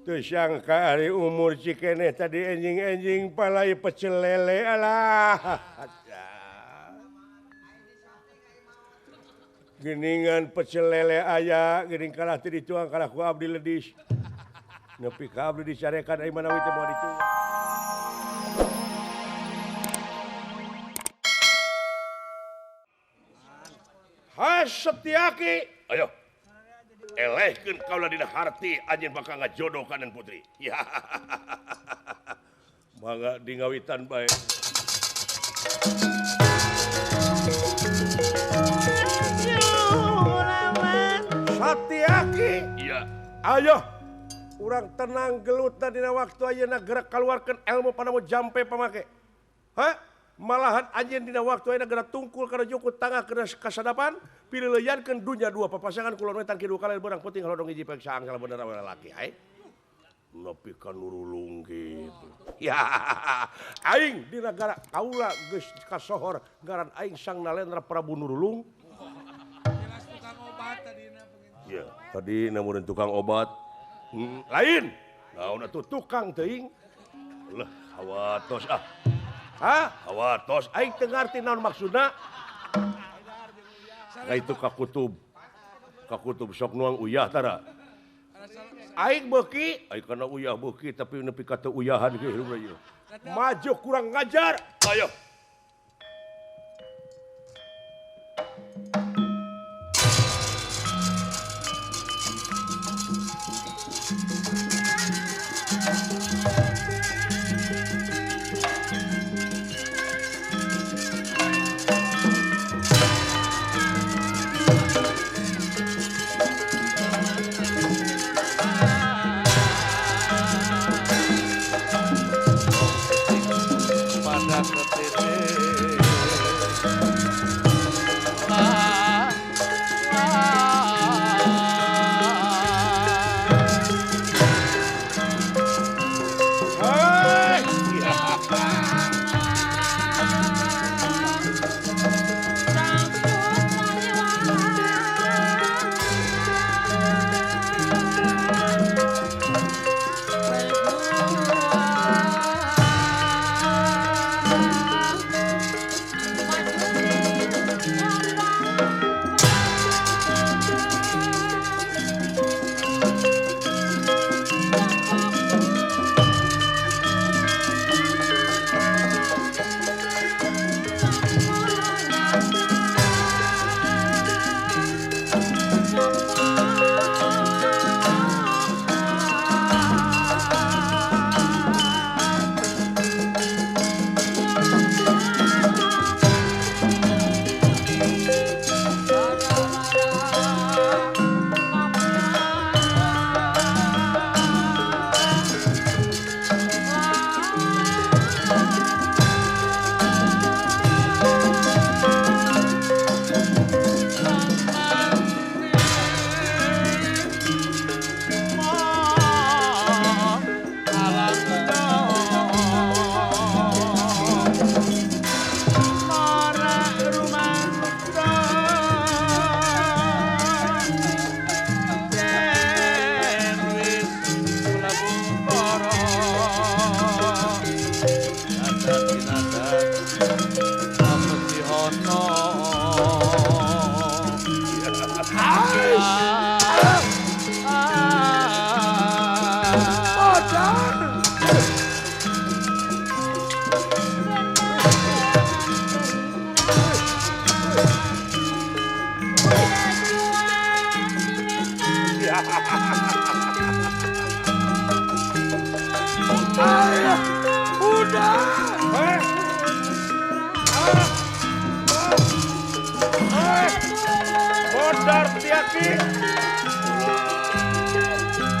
Teu sangka ari umur cikeneh tadi enjing-enjing palai pecel lele alah. Geningan pecel lele aya geuning kalah teu dituang kalah ku abdi ledis. Nepi ka abdi dicarekan ai manawi teh moal dituang. Hasetyaki, ayo. Elehkeun kaula dina harti anjeun bakal ngajodoh ka putri. Ya. Mangga di ngawitan bae. Satyaki. Iya. Ayo. Urang tenang gelutna dina waktu ayeuna gerak kaluarkeun ilmu panamu jampe pamake. Hah? Malahan anjeun dina waktu ayeuna gerak tungkul kana jukut tangah kana kasadapan pileuleyankeun dunya dua papasangan kulon wetan kidul kaler beurang peuting halodong hiji pek saang salah bener awewe lalaki hae nepi ka nurulung kitu. Ya aing di nagara kaula geus kasohor ngaran aing Sang Nalendra Prabu Nurulung. Jelas tukang obat tadina ya tadi namun tukang obat lain naon atuh tukang teuing leuh hawatos ah. Hah? Hawatos aing teu ngarti naon maksudna. Ka itu ka kutub. Ka kutub sok nuang uyah tara. Aing beuki, aing kana uyah beuki tapi nepi ka teu uyahan ge hirup ieu. Maju kurang ngajar. Ayo.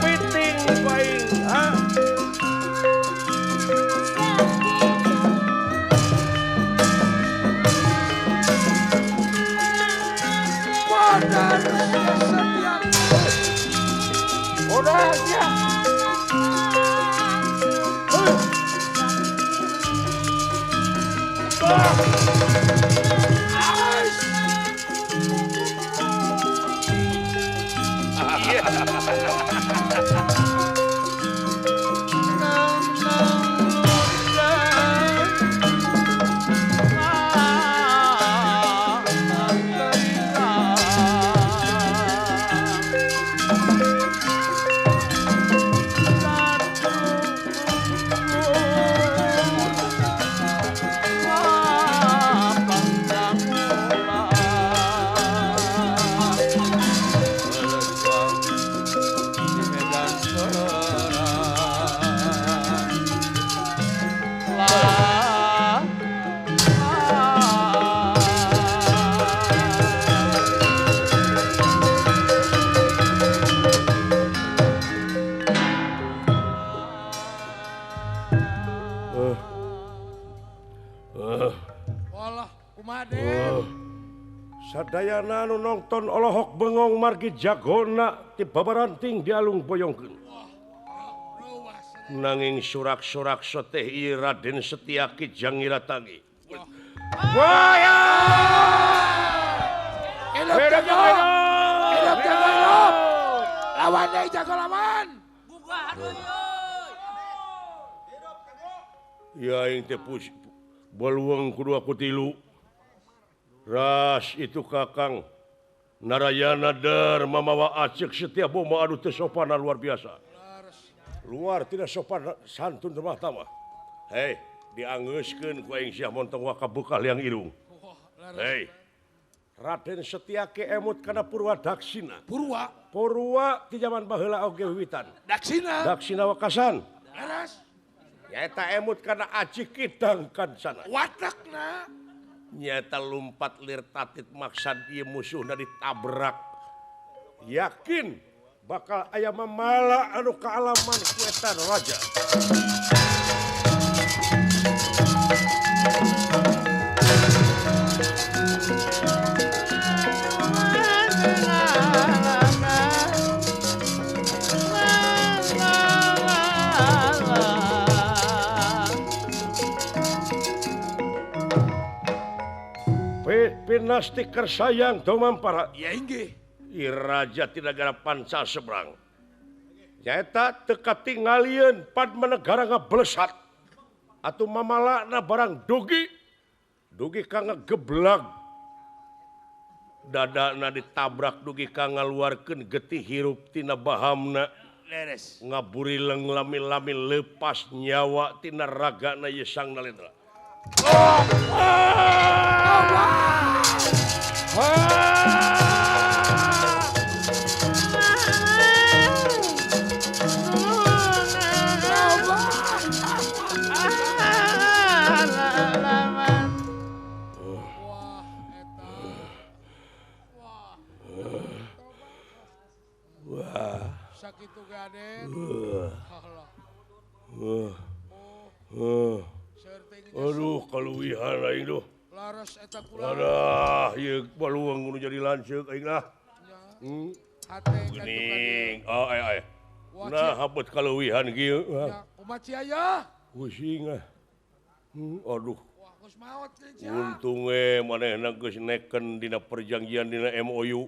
Piting baing, ha? Modar setiap modar ya. Sadayana nu nonton olohok bengong margi jagona ti babaranting dialung boyongkeun. Nanging surak-surak teh ieu Raden Setiaki jang ngiratagi. Wah! Hidup jago! Hidup jago hidup! Lawan deui jago lawan! Ya aing teh baluang kudu aku tilu. Ras itu Kakang Narayana Dharma mamawa acek setiap boma aduh teu sopan luar biasa. Luar tidak sopan santun rumah tama. Hei, dianggeuskeun ku aing sia montong waka buka liang irung. Hei. Raden Setiaki emut kana Purwa Daksina. Purwa? Purwa ti jaman baheula oge wiwitan. Daksina. Daksina wakasan. Leres. Nyaeta emut kana aci kidang kansana. Watakna. Nyata lumpat lir tatit maksad ieu musuhna ditabrak. Yakin bakal aya mamala anu kaalaman ku eta raja. Pinasti kersayang domampara. Ya inggih. I raja ti nagara panca seberang. Nyaeta teu katingalieun Padmanegara ngablesat. Atuh mamalana barang dugi. Dugi ka ngageblag. Dadana ditabrak dugi ka ngaluarkeun getih hirup tina bahamna. Leres. Ngaburileng lami-lami lepas nyawa tina ragana ieu Sang Nalendra. Oh! Wah. Sakitu gaden. Aduh, kaluwihan aing duh. Laras eta kula. Aduh, ieu baluang nu jadi lanceuk aing lah. Hate geuning. Oh, ay ay. Nah, hapet kaluwihan kieu. Ya, kumaha aya? Pusing ah. Aduh. Wah, geus maot teh. Untung we manehna geus neken dina perjanjian dina MOU.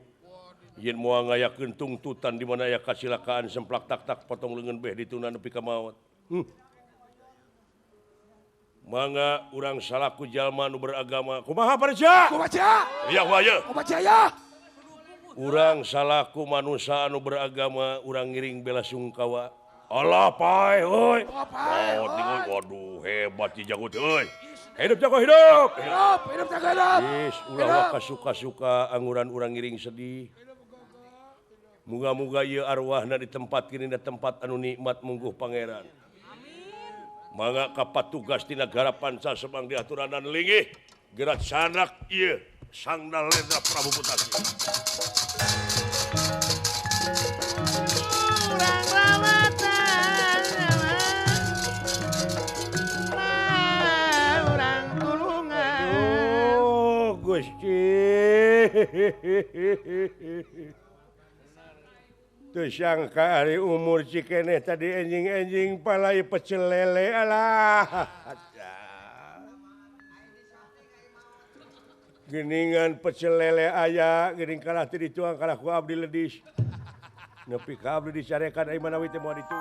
Yen moal ngayakeun tungtutan di mana aya kasilakaan semplak tak-tak potong leungeun beh dituna nepi ka maot. Mangga urang salaku jalma nu beragama. Kumaha parja? Kumaha? Iya kumaha? Kumaha ya? Urang salaku manusia anu beragama, urang ngiring bela sungkawa. Allah pae euy. Oh, waduh hebat si jago teh euy. Hidup jago hidup. Hidup, hidup jago hidup. Is ulah waka suka-suka anguran urang ngiring sedih. Muga-muga ieu arwahna ditempatkeun dina tempat anu nikmat mungguh pangeran. Mangga kapatugas di negara panca semang diaturanan linggih gerak sanak ieu Sang Nalendra Prabu Putasi. Urang rawatan urang tulungan. Oh Gusti. Teu sangka ari umur cikeneh tadi enjing-enjing palai pecel lele alah. Geningan pecel lele aya geuning kalah teu dituang kalah ku abdi ledis. Nepi ka abdi dicarekan ai manawi teh moal ditu.